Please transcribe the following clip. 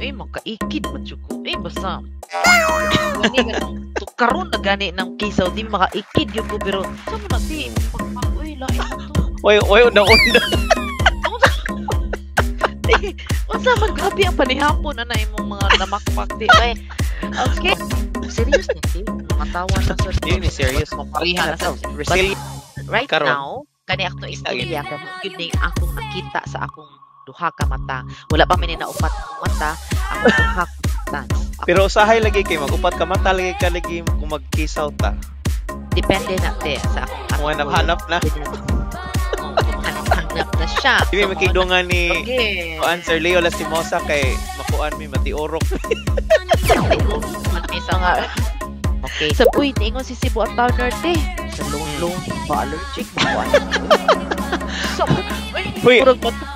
Eh, makaikid man jud ko. Eh, basta gani ka nang karon na gani ng kisaw, di makaikid gyud ko, pero sa mo na ti pagpag, uy, lain na to. Oy, oy, una una. Di, unsa man, grabe ang panihapon ana imong mga namakpak di ay. Okay. Serious ni ti. Mga tawa na sa Di ni serious. Mapariha na sa Resilient right karon. Now kani akong istorya kay gyud ni akong nakita sa akong duha ka mata. Wala pa mi ni naupat akong mata, akong duha ka mata, no? Ako, Pero usahay lagi kay mag-upat ka mata lagi ka lagi kung magkisaw ta. Depende na te sa akong Kung hanap-hanap na. Hanap-hanap na siya. Di mi So, makidungan ni kuan Sir Leo Lastimosa kay makuan mi matiorok. Man mi sa nga. Okay. Sa uy, niingon si Cebu at Towner te. Sa lone lone ba allergic mo kuan. So, uy, Uy. murag matupa